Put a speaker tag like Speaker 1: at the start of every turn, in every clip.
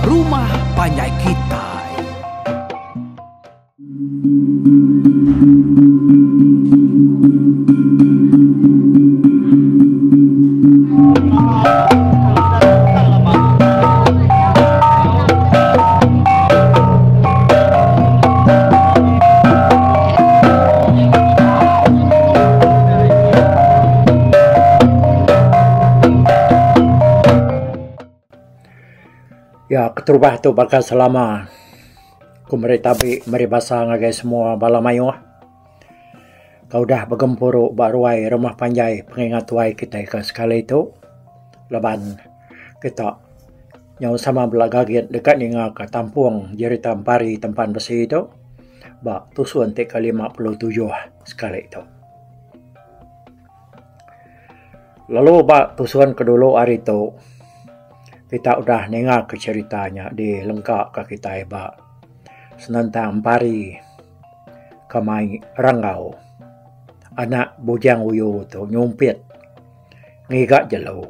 Speaker 1: Rumah Panjai Kitai.
Speaker 2: Ya keterubah tu baka selama ku meri tabi meri basa ngagai semua bala mayuh ke udah begempuru ba ruai rumah panjai pengingat tuai kitai ke sekali tu laban kita nyau sama bela gagit deka ninga ka tampung jerita Empari Tempan Besi tu ba tusun ti ke 57 sekali tu. Lalu ba tusun ke dulu hari tu kita udah ninga ke cherita nya dilengka ka kitai ba senentang Empari ke mai Ranggau anak Bujang Uyu tu nyumpit ngiga jelu.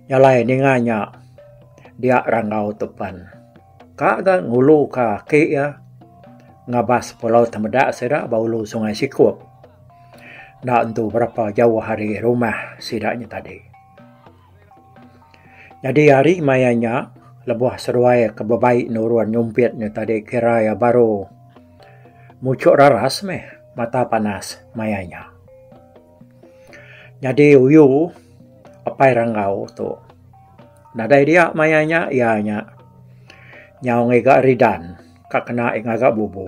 Speaker 2: Nya alai ninga nya dia Ranggau tu pan ka ga ngulu ka aki iya ngabas Pulau Temedak sida ba ulu Sungai Sikup. Enda entu berapa jauh ari rumah sida nya tadi. Nyadi hari maya nya lebuh seduai ke bebai nurun nyumpit nya tadi kira iya baru muchuk raras meh mata panas maya nya. Nyadi uyu apai Ranggau tu nadai dia maya nya iya nya nyau ngiga ridan ka kena iya ngaga bubu.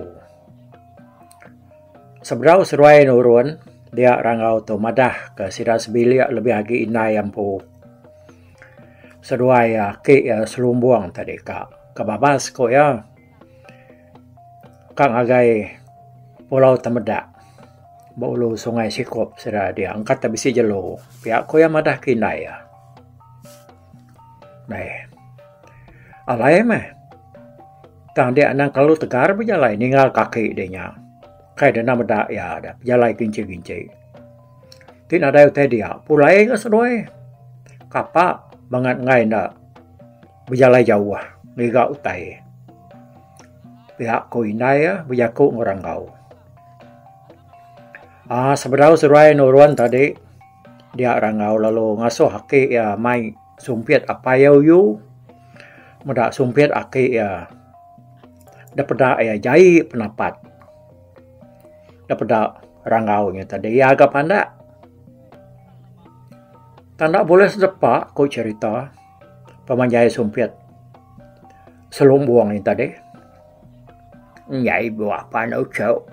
Speaker 2: Sebedau seduai nurun dia Ranggau tu madah ke sida sebilik lebih agi indai empu. Seduai aki iya selumbung tadi ka ke babas ku iya ka ngagai Pulau Temedak ba ulu Sungai Sikup sida dia engka te bisi jelu pia ku iya madah ke indai iya. Neh alai meh. Tang dia anang kelalu tegar bejalai ninggal kaki dia nya. Kai deka meda iya da bejalai ginchi-ginchi. Ti nadai utai dia pulai ga seduai. Kapa bangat enggai enda bejalai jauh ngiga utai. Pia ku indai iya bejaku enggau Ranggau. Aaa sebedau seduai nurun tadi dia Ranggau lalu ngasuh aki iya mai sumpit apai iya uyu. Meda sumpit aki iya da peda iya jai penapat da peda Ranggau nya tadi iya ga pandak. Tanda bulih sedepa ku cherita pemanjai sumpit selumbung nya tadi. Enggai buah pan uchu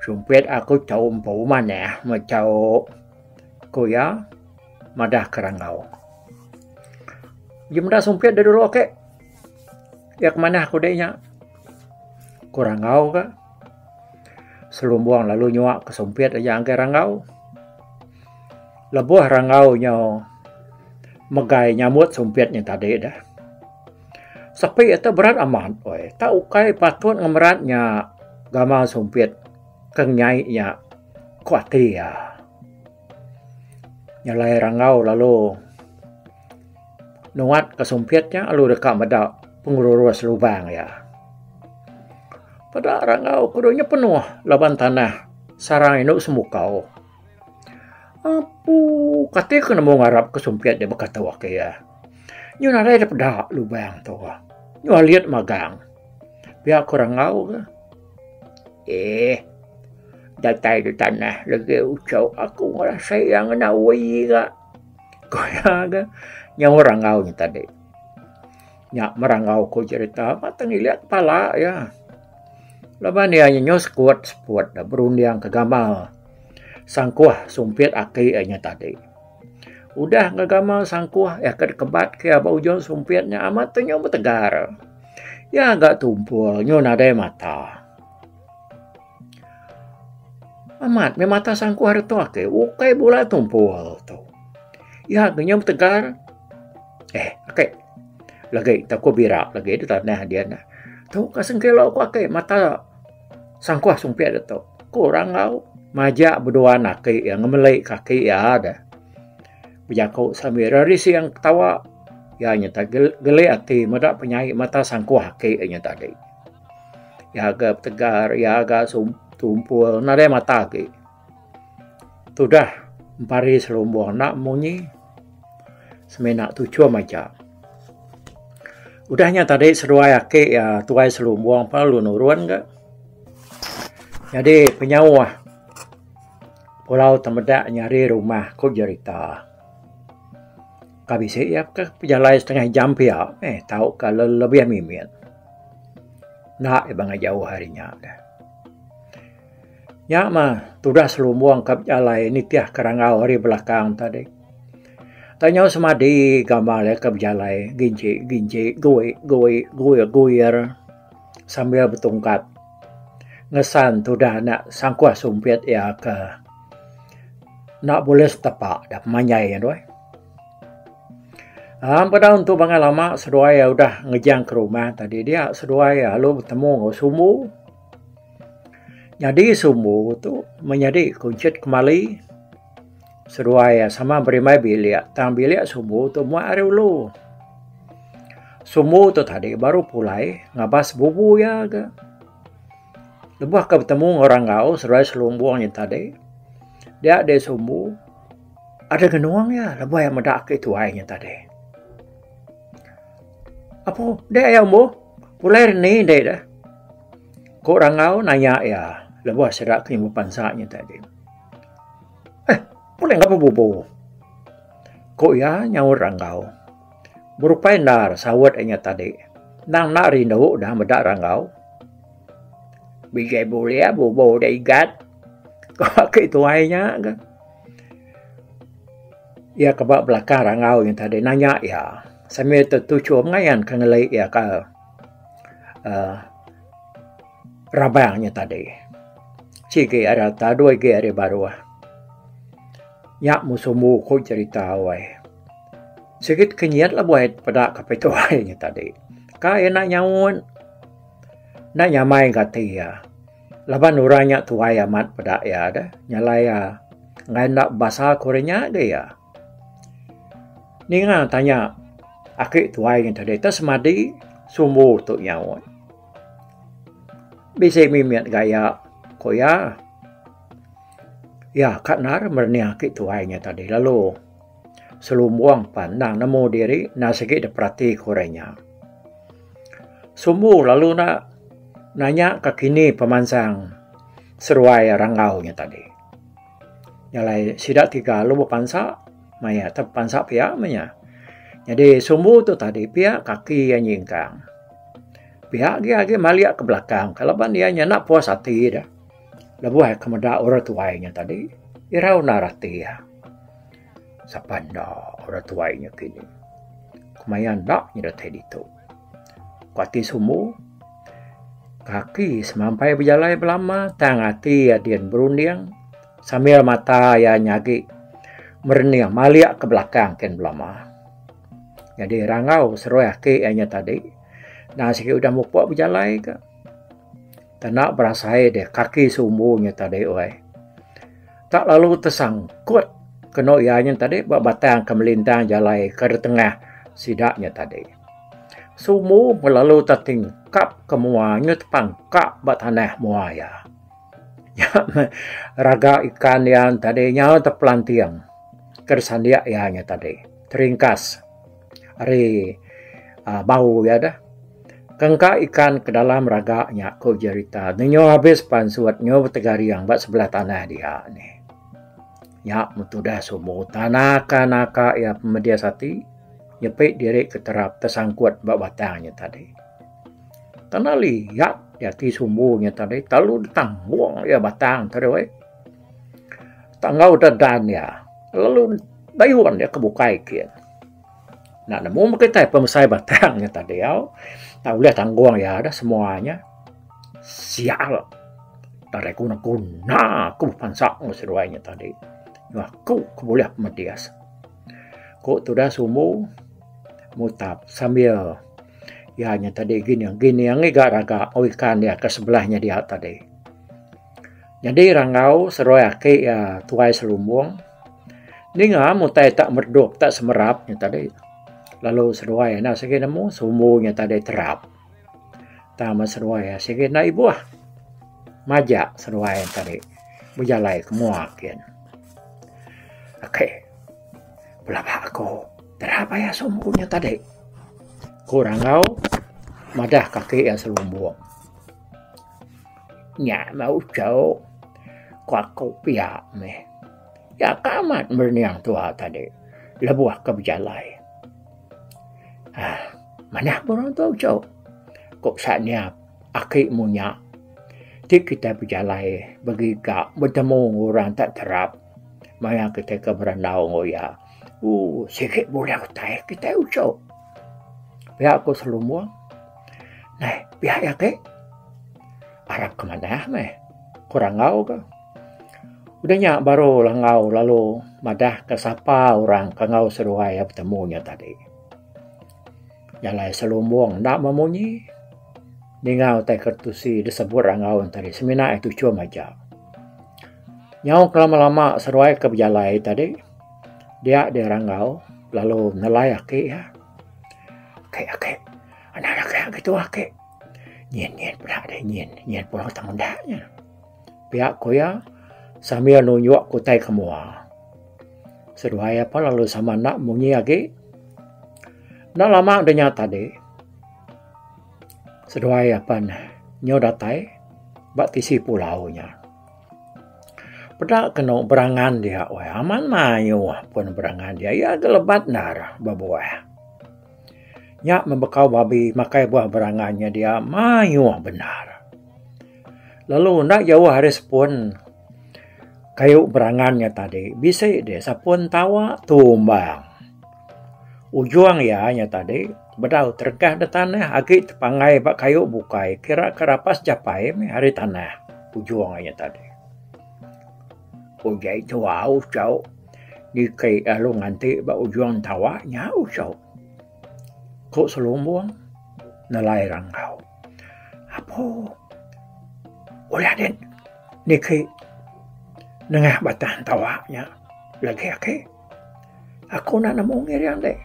Speaker 2: sumpit aku tau empu manah meh tau ku iya. Madah ke Ranggau. Ji meda sumpit da dulu ake. Iya ke manah ku dek nya. Ku Ranggau ka. Selumbung lalu nyua ke sumpit aja ngagai Ranggau. Lebuh Ranggau nyau megai nyambut sumpit nya tadi dah. Sepi ate berat amat weh. Tak ukai patut ngemerat nya gamal sumpit ke nyai nya ku ati iya. Nyelai Ranggau lalu nuat ke sumpit nya lalu deka meda pengerurus lubang iya. Peda Ranggau kudu nya penuh laban tanah sarang indu semukau. Apu kati ke nemu ngarap ke sumpit nya baka tu ake iya. Nyu nadai da peda lubang tu. Nyu alit magang. Pia ku Ranggau ke. Eh. Datai da tanah legi uchu aku ngerasai iya ngena wi ga. Ku iya ga nyaut Ranggau nya tadi. Nya meh Ranggau ku cherita ba tengilik kepala iya. Laban iya nyu sekut seput da berunding ke gamal sangkuh sumpit aki iya nya tadi. Udah ga gamal sangkuh iya ke dikebat ke iya ba ujung sumpit nya amat tu nyu betegar. Iya ga tumpul nyu nadai mata. Amat meh mata sangkuh ari tu ake ukai bula tumpul tu. Iya ke nyau betegar eh ake lagi tau ku bira lagi da tanah dian ne. Tu ka sengkilo ku ake mata sangkuh sumpit da tu. Ku orang enggau majak beduan ake iya ngemeli kaki iya da. Bejaku sambil rari siang ketawa. Iya nya geli ati meda penyai mata sangkuh aki iya nya tadi. Iya ga betegar, iya ga tumpul nadai mata agi. Tudah empari selumbung enda munyi semina tuchum aja. Udah nya tadi seduai aki iya tuai selumbung pa lalu nurun ga. Nyadi penyauh Pulau Temedak nyari rumah ku jerita. Ka bisi iya ke pejalai setengah jam pia meh tauka lebih mimit. Enda iya bangat jauh ari nya deh. Nya mah tudah selumbung ka bejalai nitih ke rangau ari belakang tadi. Tak nyau semadi gamal iya ke bejalai ginchi ginchi gui gui guir guir sambil betungkat ngesan tudah anak sangkuh sumpit iya ke. Enda bulih setepa da pemanjai iya doi. Aaa peda untu bangai lama seduai iya udah ngejang ke rumah tadi dia seduai iya lalu betemu enggau sumbu. Nyadi sumbu tu menyadi kunchit kemali seduai iya sama berimbai bilik tang bilik sumbu tu muak ari ulu. Sumbu tu tadi baru pulai ngabas bubu iya ga. Lebuh ke betemu enggau Ranggau seduai Selumbung nya tadi, dia deh Sumbu ada ngenung iya lebuh iya meda aki tuai nya tadi. Apu deh iya umbu pulai ari ni deh deh. Ku Ranggau nanya iya lebuh sida ke nyebut pansa nya tadi. Eh pulai enggau bebubu. Ku iya nyaut Ranggau. Berupai endar saut inya tadi. Endang enda rindu dah meda Ranggau. Bijai bulih bubu da igat ko aki tuai nya ga. Iya ke ba belakang Ranggau nya tadi nanya iya sambil tetuchum ngayan ke ngeli iya ke uhh rabang nya tadi. Sigi ari atas dua igi ari baruh. Nya musu ku cherita weh. Sigi tekenyit lah buai peda ka pituai nya tadi. Ka iya enda nyaut enda nyamai ga ati iya. Laban orang nya tuai amat peda iya deh. Nya alai iya enggai enda bebasa ke orang nya ga iya. Ninga tanya aki tuai nya tadi te semadi sumbu tu nyaut. Bisi mimit gaya ku iya. Iya ka endar merening aki tuai nya tadi lalu. Selumbung pan endang nemu diri enda sigi diperati ke orang nya. Sumbu lalu enda nanya ka kini pemansang seruai Ranggau nya tadi. Nya alai sida tiga lalu bepansa maya te bepansa pia meh nya. Nyadi sumbu tu tadi pia kaki iya nyingkang. Pia agi agi malik ke belakang laban iya nya enda puas ati deh. Lebuh iya ke meda orang tuai nya tadi irau endar ati iya. Sapa enda orang tuai nya kini. Kemaya enda nya datai ditu. Ku ati sumbu, kaki semampai bejalai belama tang ati iya din berunding sambil mata iya nyagi merening malik ke belakang kin belama. Nyadi rangau seruai aki iya nya tadi enda sigi udah mupuk bejalai ka. Tanda berasai deh kaki sumbu nya tadi weh. Tak lalu tesangkut kenu iya nya tadi ba batang ke melintang jalai ke ditengah sida nya tadi. Sumbu lalu tetingkap ke mua nyu tepangka ba tanah mua iya. Nya meh raga ikan iya tadi nyau tepelanting ke disandik iya nya tadi teringkas. Ari uhh bau iya deh. Kengka ikan ke dalam raga nya ku jerita ngenyo abis pansut nyu betegaring ba sebelah tanah dia nih. Nya meh tudah sumbu tanaka naka iya pemedis ati nyepi diri ke terap tesangkut ba batang nya tadi. Tanda liat ati sumbu nya tadi telalu ditanggung iya batang tadi weh. Tanggau da dan iya lalu dayun iya ke bukai kin. Enda nemu meh kitai pemesai batang nya tadi au. Tak ulih tanggung iya dah semua nya. Sial nadai guna guna aku bepansa enggau seduai nya tadi. Nyau aku ke bulih pemedis. Ku tudah sumbu mutap sambil iya nya tadi gining gining ngiga raga ikan iya ke sebelah nya dia tadi. Nyadi Ranggau seruai aki iya tuai selumbung ninga mutai tak meredup tak semerap nya tadi. Lalu seduai enda sigi nemu sumbu nya tadi terap. Tang meh seduai sigi enda ibuh. Majak seduai tadi bejalai ke mua kin. Okey. Pelaba aku terap aya sumbu nya tadi. Ku Rangau madah kaki iya selumbung. Nya meh uchu ku aku pia meh. Ya ka amat merening tua tadi lebuh ke bejalai. Aaa manah burung tu uchu ku Saniap aki munya ti kitai bejalai begiga betemu enggau orang tak terap maya kitai ke berandau enggau iya ooh sigi bulih utai kitai uchu. Pia ku Selumbung neh pia iya ti arap ke manah meh ku Rangau ka. Udah nya baru Langau lalu madah ke sapa orang ke enggau seduai iya betemu nya tadi. Jalai Selumbung enda memunyi ninga utai ke tusi disebut Rangau tadi semina iya tuchum aja. Nyau ke lama-lama seduai ke bejalai tadi dia deh Rangau lalu nelai aki iya. Aki aki anak aki agi tuah aki nyin nyin peda deh nyin nyin pulau temuda nya. Pia ku iya sambil nunjuk ke utai ke mua. Seduai iya pun lalu sama enda munyi agi. Enda lama udah nya tadi seduai iya pan nyau datai ba tisi pulau nya. Peda kenu berangan dia weh amat mayuh pun berangan dia. Iya ga lebat endar bebuah. Nya meh bekau babi makai buah berangan nya dia mayuh bendar. Lalu enda jauh ari sepun kayu berangan nya tadi bisi deh sapun tawa tumbang. Ujung iya nya tadi bedau terengkah da tanah agi tepangai ba kayu bukai kira ke rapas japai meh ari tanah ujung iya nya tadi. Ujai tuau uchu niki lalu nganti ba ujung tawa nya uchu. Ku Selumbung nelai Ranggau. Apo ulih deh niki nengah batang tawa nya lagi ake. Aku enda nemu ngiring deh.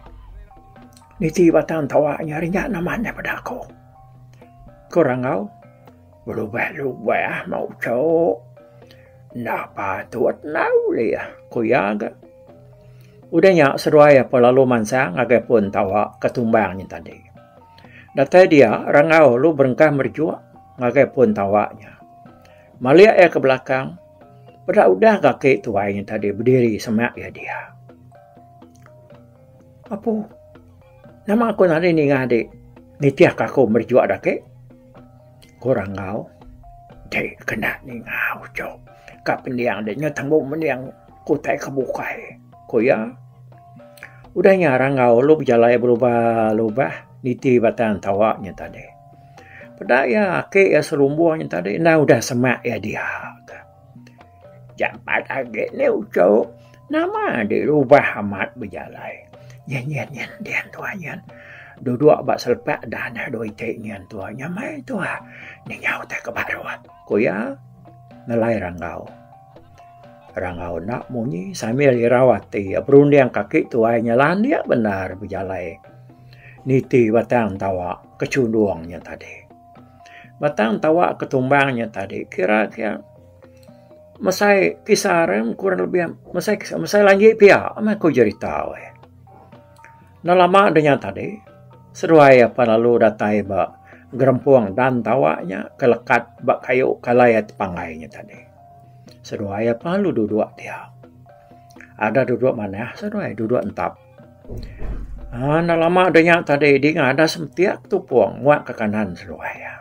Speaker 2: Niti batang tawa nya rinya nama nya peda aku. Ku Ranggau belubah-lubah meh uchu enda patut enda ulih ku iya ga. Udah nya seduai apai lalu mansang ngagai pun tawa ke tumbang nya tadi. Datai dia, Rangau lalu berengkah merejuk ngagai pun tawa nya. Malik iya ke belakang, peda udah ga aki tuai nya tadi bediri semak iya dia. Apu, nama aku nadai ninga dik nitihka aku merejuk da aki? Ku Rangau, Dek kena ninga uchu ka pending dek nyau tembu mending ku utai ke bukai, ku iya. Udah nya Rangau lalu bejalai belubah-lubah niti batang tawa nya tadi. Peda iya aki iya selumbung nya tadi endang udah semak iya dia. Jampat agi ne uchu nama deh lubah amat bejalai. Nyin nyin nyin dian tuah nyin duduk ba selepak dan dua iti nyin tuah nyamai tuah ninga utai ke baruh, ku iya nelai Rangau. Rangau enda munyi sambil irau ati berunding kaki tuai nya landik bendar bejalai niti batang tawa ke chundung nya tadi. Batang tawa ke tumbang nya tadi kira ke mesai kisar kurang lebih mesai mesai lanji pia meh ku jerita weh. Enda lama da nya tadi seduai apan lalu datai ba gerempung dan tawa nya ke lekat ba kayu kalai tepanggai nya tadi. Seduai apan lalu duduk dia. Ada duduk manah seduai duduk entap. Aaa enda lama da nya tadi dinga ada sempiak tupung muak ke kanan seduai iya.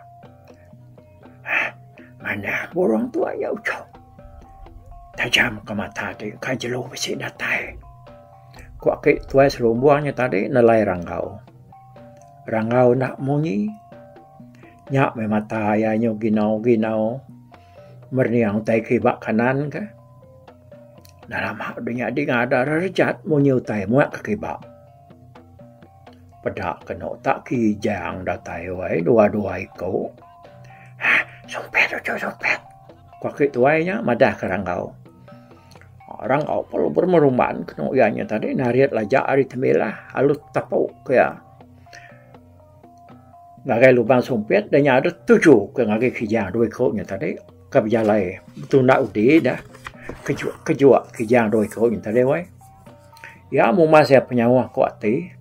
Speaker 2: Aaa manah burung tu aya uchu. Tajam ka mata ti kai jelu bisi datai. Ku aki tuai selumbung nya tadi nelai Ranggau. Ranggau enda munyi. Nya meh mata iya nyau ginau-ginau. Merening utai kiba kanan ka. Enda lama udah nya dinga ada rerejat munyi utai muak ke kiba. Peda kenu tak kijang datai wai dua-dua iku. Hah sumpit uchu sumpit ku aki tuai nya madah ka Ranggau. Rangau perlu berumban kenu iya nya tadi narit laja ari temilah alu tepu ke iya ngagai lubang sumpit da nya deh tuju ke ngagai kijang dua iku nya tadi ke bejalai betunda udi dah kejuk kejuk kijang dua iku nya tadi weh. Iya mumas iya penyauh ku ati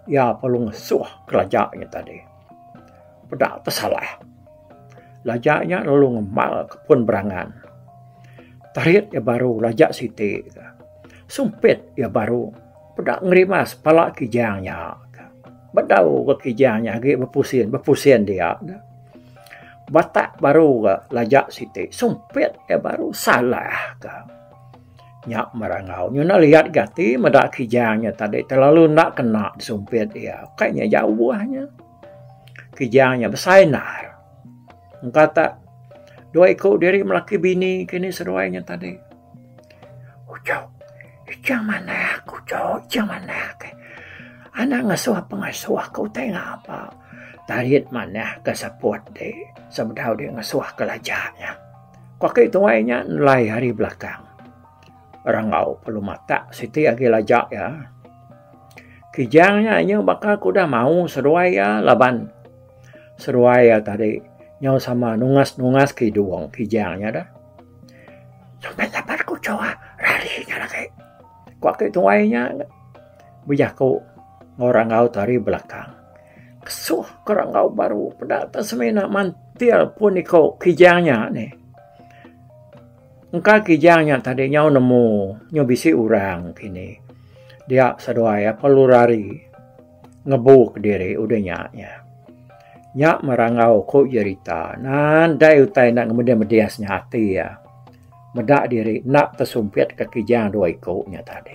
Speaker 2: iya perlu ngesuh ke laja nya tadi. Peda tesalah. Laja nya lalu ngemal ke pun berangan. Tarit iya baru laja siti ka. Sumpit iya baru peda ngerimas pala kijang nya ka. Bedau ga kijang nya agi bepusin bepusin dia ne. Batak baru ga laja siti sumpit iya baru salah ka. Nya merangau nyuna liat ga ati meda kijang nya tadi terlalu enda kena disumpit iya. Kai nya jauh nya. Kijang nya besai endar. Engka tak dua iku diri melaki bini kini seduai nya tadi. Uchu, ijang manah ku uchu, ijang manah ke. Anang ngasuh pengasuh ke utai ngapa. Tarit manah ke seput ti sebedau dek ngasuh ke laja nya. Ku aki tuai nya nelai ari belakang. Rangau perlu matak siti agi laja iya. Kijang nya inya baka ke udah mau seduai iya laban seduai iya tadi nyau sama nungas-nungas ke idung kijang nya dah. Sampai laban ku chua rari nya lagi. Ku aki tuai nya bejaku enggau rangau tu ari belakang. Kesuh ke rangau baru peda te semina mantil pun iko kijang nya nih. Engka kijang nya tadi nyau nemu nyau bisi orang kini dia seduai iya perlu rari ngebu kediri udah nya nya. Nya merangau ku jerita nadai utai enda ngemedih medih nya ati iya meda diri enda tesumpit ka kijang dua iku nya tadi.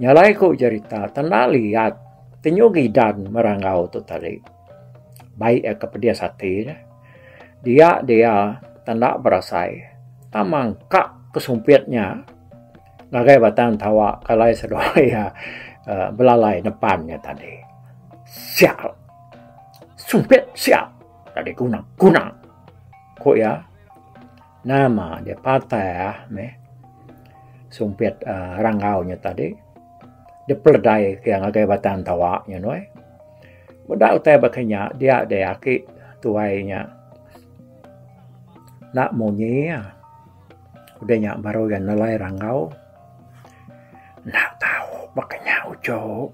Speaker 2: Nya alai ku jerita tanda liat tenyu gidan merangau tu tadi baik iya ke pedis ati ne. Dia dia tanda berasai tang mangka ke sumpit nya ngagai batang tawa ke alai seduai iya uhh belalai nepan nya tadi. Sial. Sumpit sial tadi guna guna ku iya. Nama dia patah meh sumpit uhh ranggau nya tadi dipeledai ke ngagai batang tawa nya nuai. Meda utai baka nya dia deh aki tuai nya enda munyi iya. Udah nya baru iya nelai rangau enda tau baka nya uchu.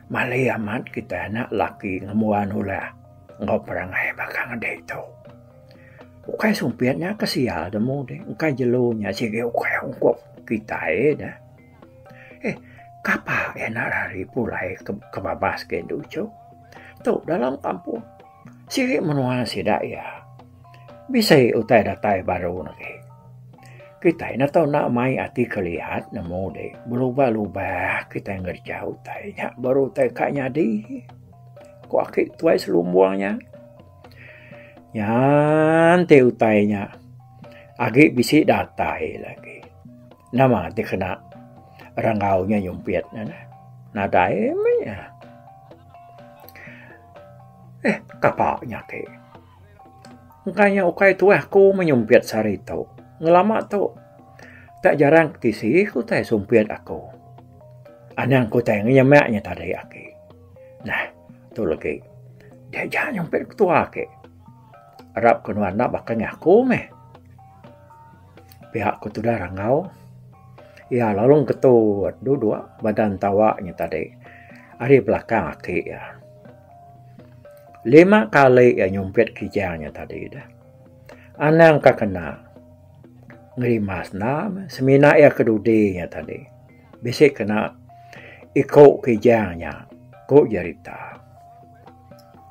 Speaker 2: Mali amat kitai anak laki ngembuan ulah enggau perangai baka ngedi tu. Ukai sumpit nya ke sial temu deh ukai jelu nya sigi ukai ungkup kitai deh. Eh kapa iya enda rari pulai ke babas ke indu uchu. Tu dalam kampung sigi menua sida iya. Bisi utai datai baru ne agi. Kitai enda tau enda mai ati ke liat nemu deh belubah lubah kitai ngereja utai nya baru utai ka nyadi. Ku aki tuai selumbung nya. Nyan ti utai nya agi bisi datai lagi. Nama ti kena rangau nya nyumpit ne neh. Nadai meh nya. Eh kapa nya ti. Engka nya ukai tuah aku meh nyumpit sehari tu. Ngelama tu tak jarang ke tisi ku utai sumpit aku. Anang ku utai ngenyemak nya tadi agi. Nah tu legi. Dia ja nyumpit ketua agi. Arap ke nuan enda baka nya aku meh. Pia ku tudah rangau iya lalu ngetu duduk badan tawa nya tadi ari belakang aki iya. Lima kali iya nyumpit kijang nya tadi deh. Anang ka kena ngerimas enda meh semina iya ke dudi nya tadi bisi kena iko kijang nya ku jerita.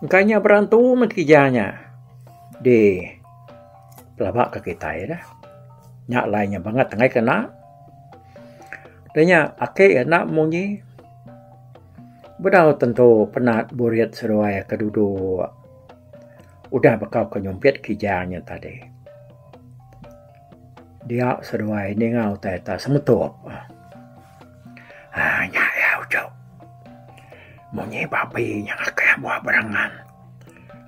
Speaker 2: Engka nya berantu meh kijang nya di pelaba ka kitai dah. Nya alai nya bangat enggai kena. Dah nya ake enda munyi bedau tentu penat burit seduai ke duduk udah bekau ke nyumpit kijang nya tadi. Dia seduai ninga utai ta semetup. Haa nya iya uchu. Munyi babi nya ngakah buah berangan.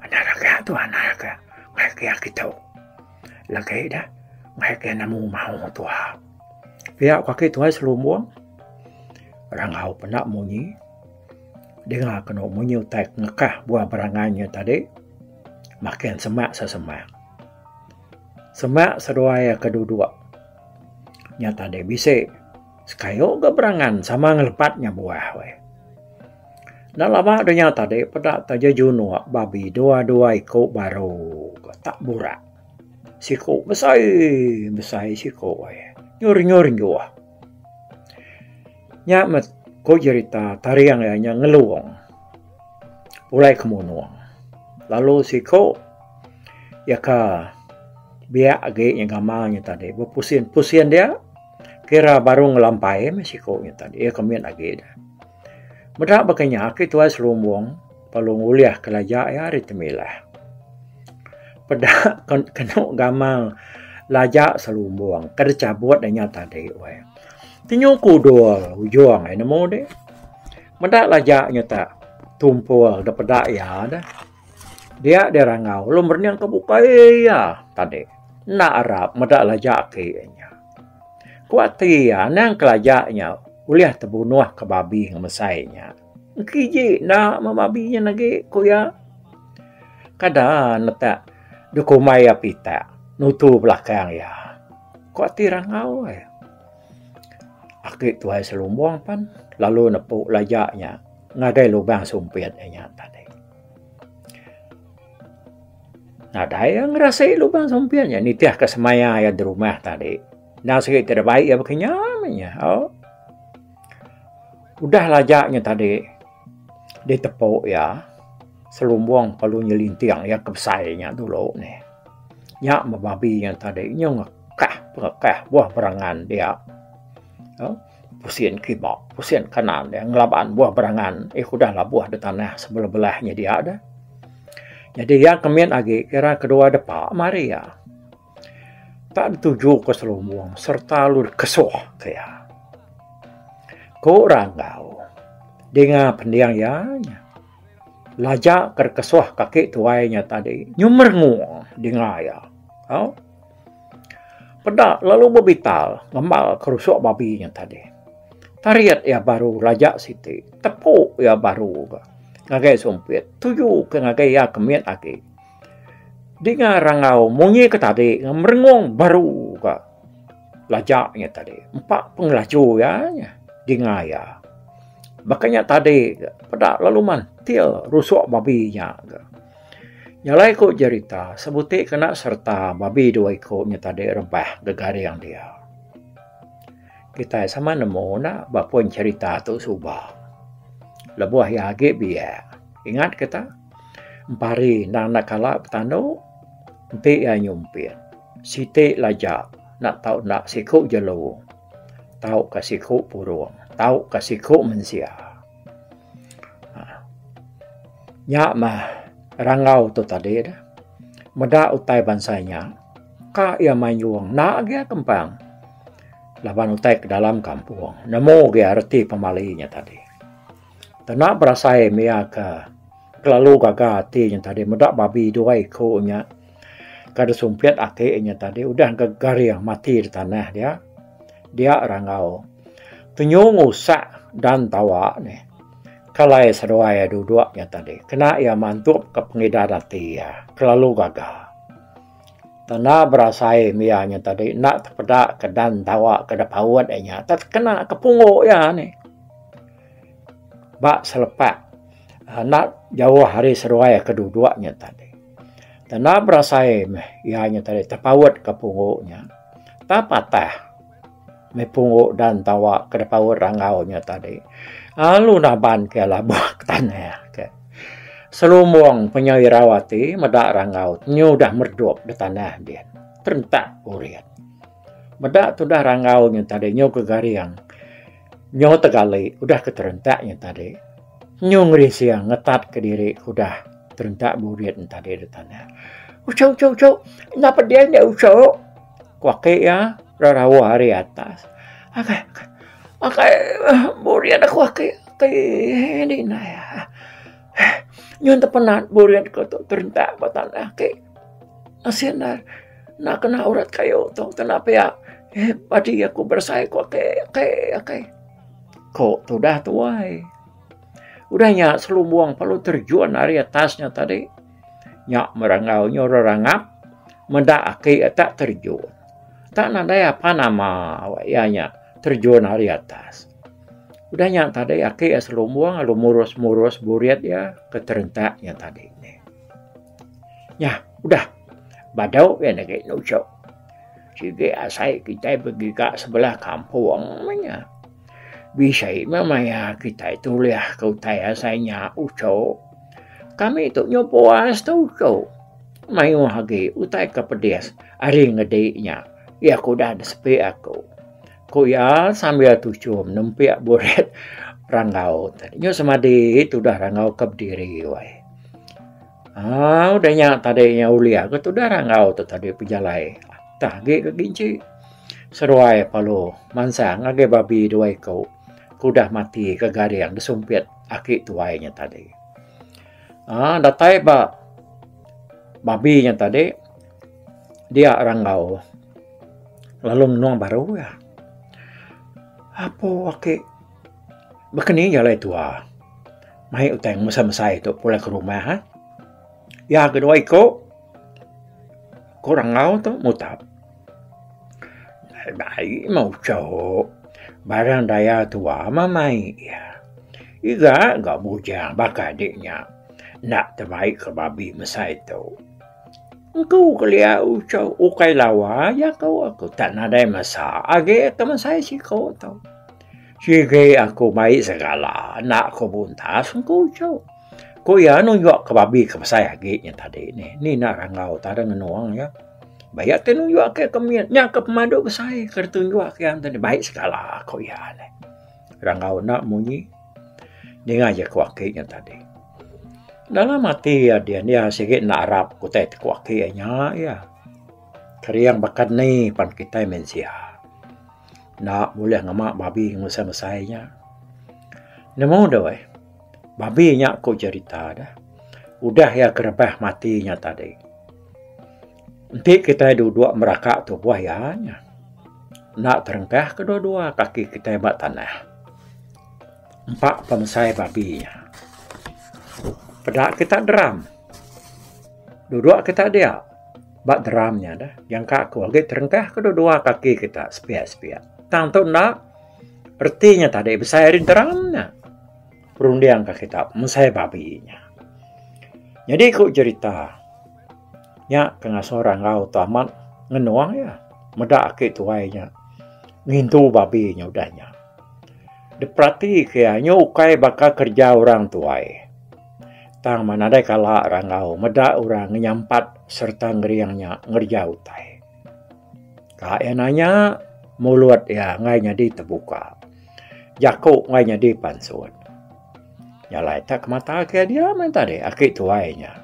Speaker 2: Enda lagi tu anak ka ngagai kitu. Lagi dah ngagai nemu mahu tuha. Pia ku aki tuai selumbung. Rangau penda munyi. Dinga kenu munyi utai ke ngekah buah berangan nya tadi makin semak sesemak. Semak seduai iya ke duduk nya tadi bisi sekayu ga berangan sama ngelepat nya buah weh. Enda lama dunya tadi peda taja junuk babi dua-dua iku baru tak burak. Siku besai besai siku weh nyur-nyur njuh. Nya meh ku jerita taring iya nya ngelung pulai ke munung lalu siku iya ka biak agi nya gamal nya tadi bepusin pusin dia kira baru ngelampai meh siku nya tadi iya ke mit agi ne. Meda baka nya aki tuai selumbung perlu ngulih ke laja iya ari temilah. Peda kenu gamal laja selumbung ke dichabut inya tadi weh. Tinyu kudul ujung ai nemu deh. Meda laja nya tak tumpul da peda iya deh. Dia deh rangau lalu merening ke bukai iya tadi. Enda arap meda laja aki inya. Ku ati iya anang ke laja nya ulih tebunuh ke babi ngemesai nya. Engki ji enda meh babi nyen agi ku iya. Kada netak dikumbai iya pitak nutu belakang iya. Ku ati rangau ai. Agi tuai selumbung pan lalu nepu laja nya ngagai lubang sumpit iya nya tadi. Nadai iya ngerasi lubang sumpit nya nitihka semaya iya derumah tadi. Endang sigi ti dibai iya baka nya meh nya. Udah laja nya tadi ditepu iya selumbung perlu nyelinting iya ke besai nya dulu nih. Nya meh babi nya tadi nyau ngekah pengekah buah berangan dia. Pusin kiba pusin kanan dia ngelaban buah berangan eh udah labuh da tanah sebelah belah nya dia deh. Jadi iya ke min agi kira kedua depa mari iya. Tak dituju ke selumbung sereta lalu dikesuh ke iya. Ku Ranggau dinga pending iya nya. Laja ke dikesuh kaki tuai nya tadi nyu merengung dinga iya. Au peda lalu bebital ngembal kerusuk babi nya tadi. Tarit iya baru laja siti tepu iya baru ga ngagai sumpit tuju ke ngagai iya ke mit agi. Dinga rangau munyi ke tadi merengung baru ga laja nya tadi empa pengelaju iya nya dinga iya. Baka nya tadi ga peda lalu mantil rusuk babi nya ga. Nya alai ku jerita sebuti kena sereta babi dua iku nya tadi rebah gegaring dia. Kitai sama nemu enda ba pun cherita tu suba. Lebuh iya agi biak ingat kita. Empari endang enda kala betandu enti iya nyumpit siti laja enda tau enda siku jelu tauka siku purung tauka siku mensia. uhh Nya mah rangau tu tadi ne meda utai bansa nya ka iya mayung enda agi iya kempang laban utai ke dalam kampung nemu agi reti pemali nya tadi. Tena berasai mia ke kelalu gaga ati nya tadi meda babi dua iku nya ka disumpit ati nya tadi udah ga garing mati da tanah dia. Dia rangau penyu ngusak dan tawa nih kalai seduai iya duduk nya tadi kena iya mantup ka pengidar ati iya kelalu gaga. Tanda berasai mia nya tadi enda tepeda ke dan tawa ke da paut inya tekena ke punggu iya nih. Ba selepak enda jauh ari seduai ke duduk nya tadi. Tanda berasai meh iya nya tadi tepaut ke punggu nya. Tak patah meh punggu dan tawa ke dipaut rangau nya tadi. Lalu naban ke labuh ke tanah ke. Selumbung penyau irau ati meda rangau nyu udah meredup da tanah din. Terentak urit. Meda tudah rangau nya tadi nyu gegaring. Nyu tegali udah ke terentak nya tadi. Nyu ngerising ngetat ke diri ke udah terentak burit ne tadi da tanah. Uchu uchu uchu enda pedih nya uchu ku aki iya rerauh ari atas. Akai akai burit aku aki aki indai nyun tepenat burit ku tu terentak ba tanah aki. Asin ne enda kena urat kayu tu kena pia. Eh padi aku berasai ku ake ake ake. Ko tudah tuai. Udah nya selumbung perlu terjun ari atas nya tadi. Nya meranggau nyu rerangap meda ake tak terjun. Tak nadai apa nama iya nya terjun ari atas. Udah nya tadi ake selumbung lalu murus-murus burit iya ke terentak nya tadi. Nya udah badu iya negi nuchuk. Sigi asai kitai begiga sebelah kampung meh nya. Bisi meh maya kitai tulih ke utai asai nya uchu. Kami tu nyau puas tu uchu. Mayuh agi utai ke pedis ari ngedi nya iya ke udah disepi aku. Ku iya sambil tuchum nempik burit ranggau. Nyau semadi tudah ranggau ke bediri weh. Aaa udah nya tadi nya ulih ke tudah ranggau tu tadi pejalai tah agi ke ginci. Seruai perlu mansang ngagai babi dua iku ke udah mati ke garing disumpit aki tuai nya tadi. Aaa datai ba babi nya tadi dia ranggau lalu ngenung baru iya. Apo aki baka ni jalai tua. Mai utai mesai-mesai tu pulai ke rumah ah. Iya ke dua iko ku rangau tu mutap. Bai meh ucho barang daya tua meh mai iya. Iga ga bujang baka adi nya enda tebai ke babi mesai tu. Engku kelia ucho ukai lawa jaku aku tak nadai masa agi ke mesai siko tu. Sigi aku mai segala enda ku buntas engku uchu. Ku iya nunjuk ke babi ke besai agi nya tadi nih. Ni enda ranggau tau deh ngenung iya. Ba iya ti nunjuk ke ke mit nya ke pemadu besai ke ditunjuk ke iya tadi bai segala ku iya nih. Ranggau enda munyi ninga jaku aki nya tadi. Dalam ati iya din iya sigi enda arap ku utai ti ku aki iya nya iya. Kering baka ni pan kitai mensia. Enda bulih ngema babi ngemesai-mesai nya. Nemu deh weh, babi nya ku jerita deh. Udah iya kerebah mati nya tadi. Enti kitai duduk meraka tubuh iya nya, enda terengkah kedua-dua kaki kitai ba tanah. Empa pemesai babi nya. Peda kita deram. Duduk kita dia. Ba drum nya deh, jangka aku agi terengkah kedua dua kaki kita sepiak-sepiak. Tang tu enda, reti nya tadi besai ari drum nya. Perunding ka kita mesai babi nya. Nyadi ku jerita nya ke ngasuh ranggau tu amat ngenung iya meda aki tuai nya ngintu babi nya udah nya. Diperati ke iya nyu ukai baka kereja orang tuai. Tang meh nadai kala ranggau meda orang ngenyampat sereta ngering nya ngereja utai. Ka iya nanya, mulut iya enggai nyadi tebuka. Jaku enggai nyadi pansut. Nya alai tak kemata ke dia meh tadi aki tuai nya.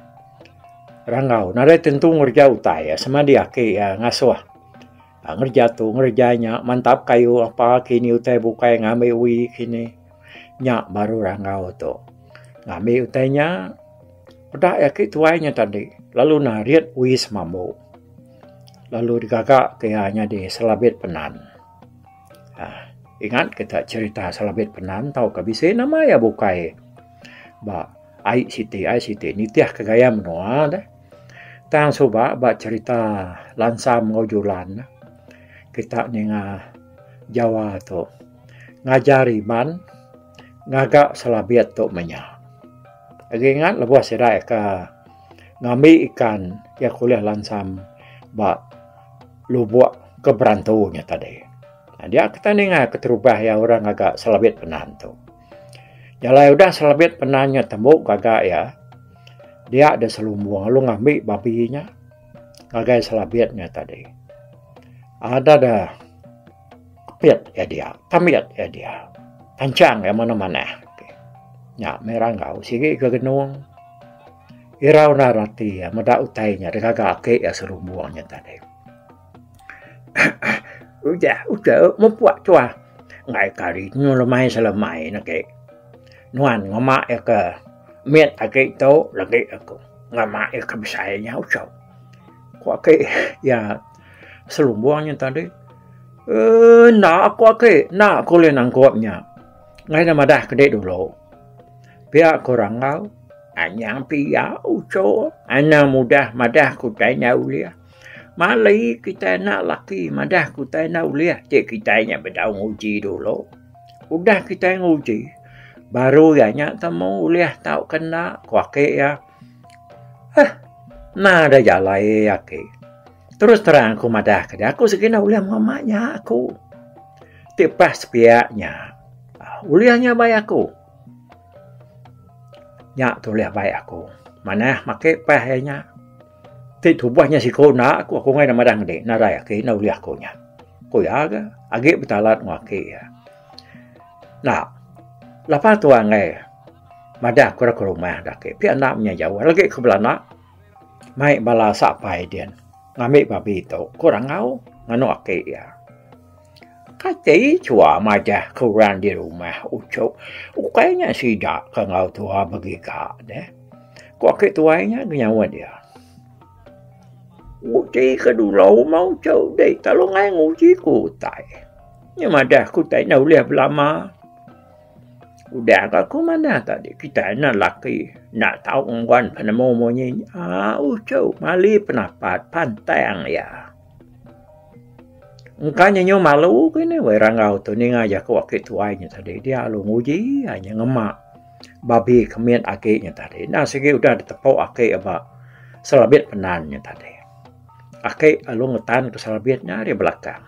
Speaker 2: Ranggau nadai tentu ngereja utai semadi aki iya ngasuh ngereja tu ngereja nya mantap kayu apa kini utai bukai ngambi uwi kini. Nya baru ranggau tu. Ngambi utai nya, peda iya agi tuai nya tadi lalu narit uwi semambu. Lalu digaga ke iya nyadi selabit penan. uhh Ingat kita cherita selabit penan tauka bisi nama iya bukai ba ai siti ai siti nitih ke gaya menua deh. Tang suba ba cherita Lansam enggau Julan kita ninga Jawa tu ngajar Iban. Ngaga selabit tu menya. Agi ingat lebuh sida ka ngambi ikan iya ke ulih lansam ba lubok ke berantu nya tadi. Dia kita ninga keterubah iya orang ngaga selabit penan tu. Jalai udah selabit penan nya tembu gaga iya dia deh selumbung lalu ngambi babi nya ngagai selabit nya tadi. Ada da. Pit iya dia, tambit iya dia. Tanchang iya manah-manah. Nya meh ranggau sigi ke genung. Irau endar ati iya meda utai nya digaga ake iya serumbung nya tadi. Udah udah mupuk tuah enggai ke hari nyu lemai selemai ne ake. Nuan ngema iya ke mit agi tu lagi aku ngema iya ke besai nya uchu. Ku ake iya serumbung nya tadi. Eee enda aku ake enda aku ulih nangkup nya. Ngai ne madah ke dik dulu. Pia ku Rangau, Anyang pia uchu anang mudah madah ku utai enda ulih. Mali kitai anak laki madah ku utai enda ulih ti kitai nya bedau nguji dulu. Udah kitai nguji baru iya nya temu ulih tauka enda, ku ake iya. Huh nadai jalai ake. Terus terang aku madah ke dia aku sigi enda ulih mema nya aku. Ti pah sepiak nya ulih nya bai aku. Nya tulih bai aku. Manah make pah iya nya. Ti tubuh nya siku enda aku aku ngai madah ngedi nadai ake enda ulih aku nya. Ku iya ga agi betalat enggau ake iya. Enda lapa tuan enggai madah ku ira ke rumah da ake pia enda menya jauh lagi ku belanda. Mai bala sapai din ngambi babi tu ku Rangau nganu aki iya. Kati chua majah ke orang di rumah uchu ukai nya sida ke enggau tua begiga deh. Ku aki tuai nya nyaut iya. Uji ke dulu meh uchu deh telu ngai nguji ku utai. Nya madah ku utai enda ulih belama. Udah ga ku manah tadi kitai enda laki enda tau ngembuan penemu munyi nya uchu mali penapat pantang iya. Engka nyenyu malu kini weh rangau tu ninga jaku aki tuai nya tadi dia lalu nguji iya nya ngema babi ke mit agi nya tadi. Enda sigi udah ditepu aki aba selabit penan nya tadi. Aki lalu ngetan ke selabit nya ari belakang.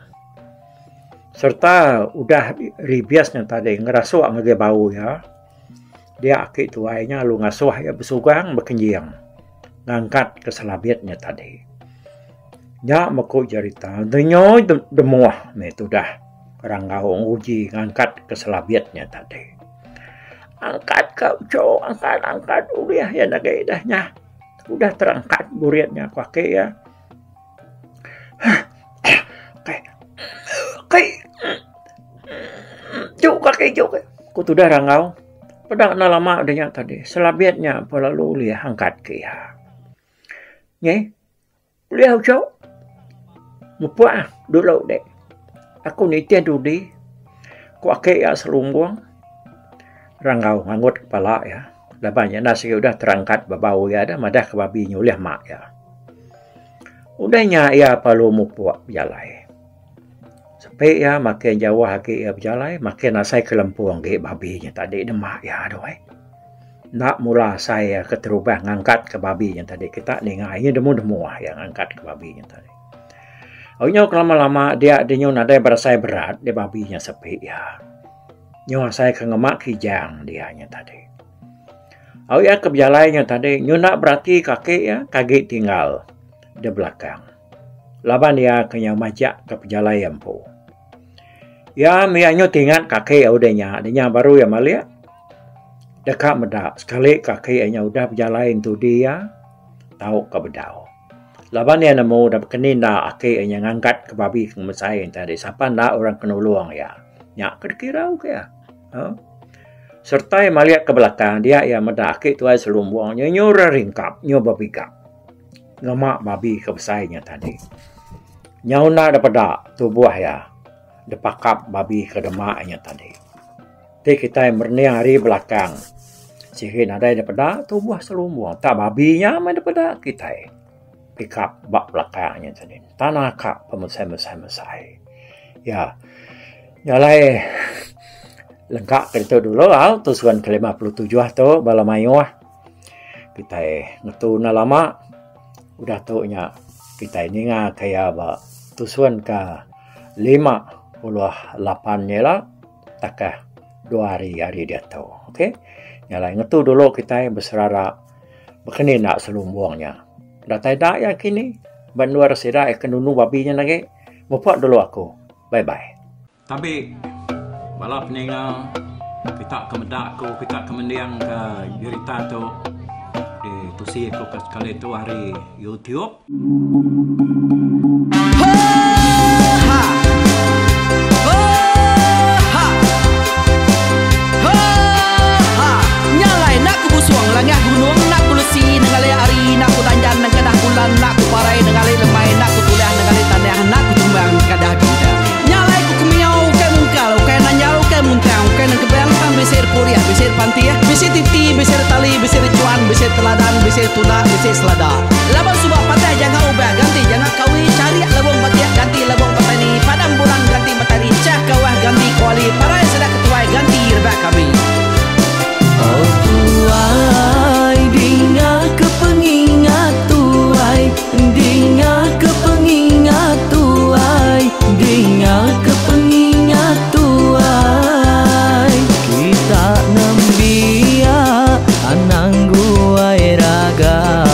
Speaker 2: Sereta udah ribis nya tadi ngerasuk ngagai bau iya, dia aki tuai nya lalu ngasuh iya besugang bekenjing ngangkat ke selabit nya tadi. Nya meh ku jerita denyoi demuh meh tudah Ranggau nguji ngangkat ke selabit nya tadi. Angkat ka uchu angkat angkat ulih iya agi dah nyah udah terangkat burit nya ku aki iya. Ku tudah rangau peda enda lama udah nya tadi selabit nya pun lalu ulih angkat ke iya. Nyi ulih uchu mupuk ah dulu dek aku nitih dudi ku ake iya selumbung rangau ngangut kepala iya laban iya enda sigi udah terangkat ba bau iya dah madah ke babi nya ulih mak iya. Udah nya iya perlu mupuk bejalai. Sepi iya makin jauh agi iya bejalai makin asai ke lempung agi babi nya tadi dema iya tu ai. Enda mula asai iya keterubah ngangkat ke babi nya tadi kita ninga iya demu demu iya ngangkat ke babi nya tadi. Au nyau kelama lama dia dinyu nadai berasai berat deh babi nya sepi iya. Nyau asai ke ngema kijang dia nya tadi. Au iya ke bejalai nya tadi nyunda berati kaki iya ke agi tinggal di belakang laban iya ke nyau majak ke pejalai iya empu. Iya mih anyu tingat kaki iya udah nya nya baru iya malik deka meda sekali kaki iya nya udah bejalai entudi iya tau ka bedau. Laban iya nemu da bekeni enda aki iya nya ngangkat ke babi ke ngemesai iya tadi sapa enda orang ke nulung iya. Nya ke dikirau ke iya. Sereta iya malik ke belakang dia iya meda aki tuai selumbung nya nyu reringkap nyu bepigap ngema babi ke besai nya tadi. Nyau enda da peda tubuh iya dipakap babi ke dema nya tadi. Ti kitai merening ari belakang sigi nadai da peda tubuh selumbung tak babi nya meh da peda kitai pikap ba belakang nya tadi. Tanah ka pemesai mesai mesai. Ya nya alai lengka ke ditu dulu au tusun ke 57 tu bala mayuh kitai ngetu enda lama udah tu nya kitai ninga ka iya ba tusun ke 58 nya ila. Takah dua hari ari diatu. Okey. Nya alai ngetu dulu kitai beserara bekeni enda selumbung nya. Datai da iya kini ba endur sida ke nunu babi nya lagi. Mupok dulu aku. Bye bye. Tabi bala peninga kita ke meda aku kita ke mending ke jerita tu ditusi aku ke sekali tu ari YouTube.
Speaker 1: purih, bisi dipantih, bisi titi, bisi ditali, bisi dichuan, bisi diteladan, bisi ditunda, bisi selada. Laban suba patah janga ubah ganti janga kawi, charik lebung batik ganti lebung petani, padam bulan ganti matahari, chah kawah ganti kuali, parai sida ketuai ganti rebak kami.
Speaker 3: Oh tuai dinga ke pengingat tuai dinga ke pengingat tuai dinga ke pengingat tuai kita nembiak anang guai raga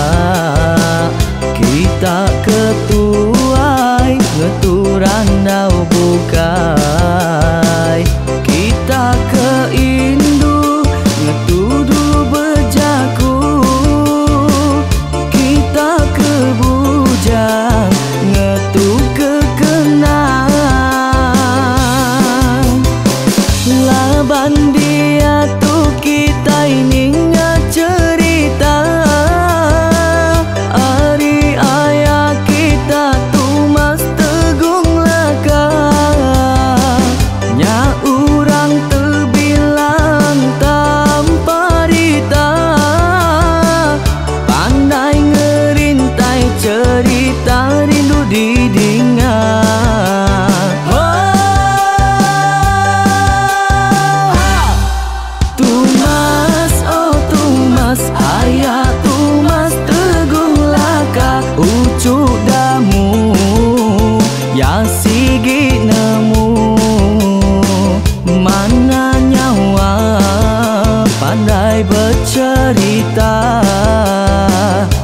Speaker 3: kita ke tuai ngetu randau bukai kita ke indu ngetu dulu bejaku kita ke bujang ngetu ke kenang laban diatu kitai ninga cherita ari aya kita Tumas Tegung Laka nya orang tebilang tanpa rita pandai ngerintai cherita rindu didinga. Tumas, oh Tumas, ayah Tumas Tegung Laka ucu damu ya sigi nemu mana nyawa pandai bercerita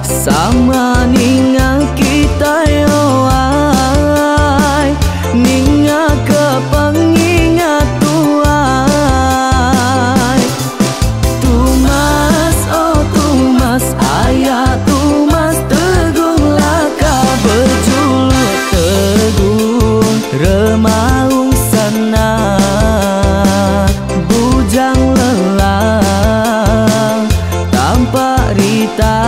Speaker 3: sama ninga kita ai ninga ke pengingat tuai Tumas, oh Tumas, ayah Tumas Tegung Laka berjuluk Tegung Remaung sana bujang lelang tanpa rita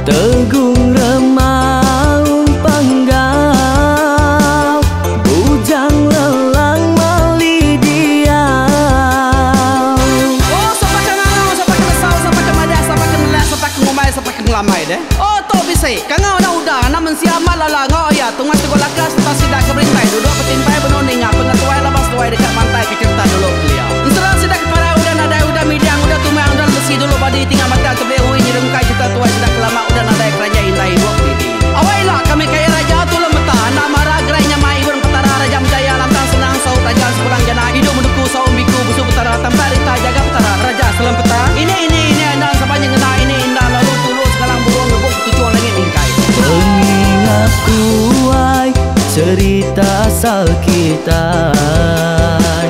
Speaker 3: Tegung Remaung Panggau bujang lelang mali diau.
Speaker 1: Oh sapa ke ngangau, sapa ke nesau, sapa ke madah, sapa ke nelak, sapa ke ngumbai, sapa ke ngelamai deh. Oh tu bisi, kangau anak uda, anak mensia amat lala enggau aya Tumas Tegung Laka sereta sida ke berintai duduk betimpai benung ninga pengetuai laban seduai deka mantai ke cherita dulu kelia. Ensera sida ke parai udah nadai udah midang udah tumang udah lemesi dulu badi tinggal mata tebeli ui nyerungkai cherita tuai sida ke lama udah nadai keranjai indai ibuk didi. Awai ila kami kaya raja tulung meta enda mara gerai nyamai ibun petara raja menjaya lantang senang saut raja sepulang jana idup menuku saum biku busu petara tampak rita jaga petara raja selempeta ini ini ini enda sapa nyengena ini enda lalu tulu sengalang burung ngebuk ketuchung langit mingkai.
Speaker 3: Pengingat tuai cerita asal kitai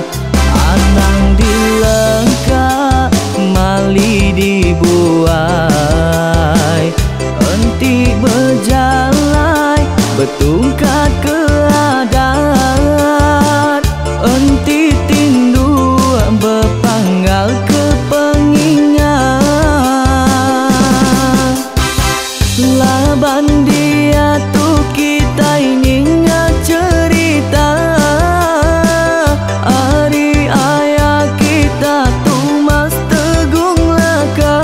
Speaker 3: anang dilengka mali dibuai enti bejalai betungkat ke adat enti tindu bepanggal ke pengingat laban diatu kitai ninga cherita ari aya kita Tumas Tegung Laka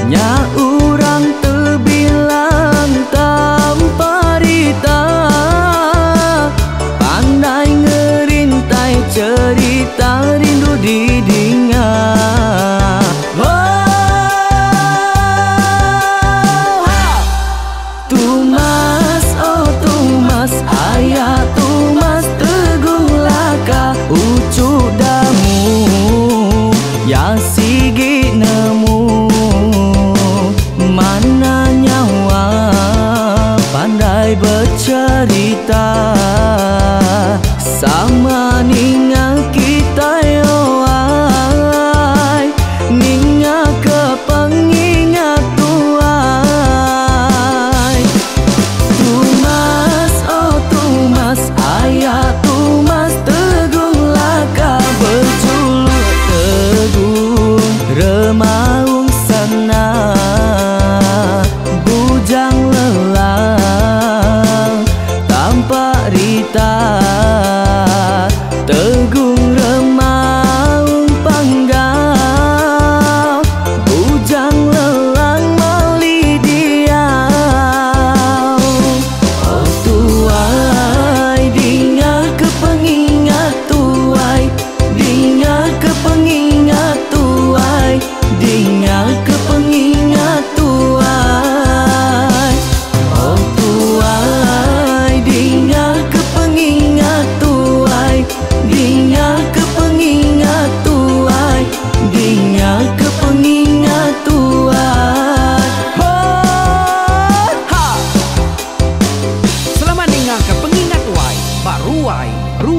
Speaker 3: nya orang tebilang tanpa rita pandai ngerintai cherita rindu didinga. Oh, Tumas, oh Tumas, ayah Tumas Tegung Laka ucu damu ya sigi nemu mana nyawa pandai bercerita sama ninga kita ai.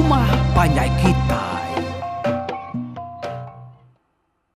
Speaker 1: rumah panjai kita.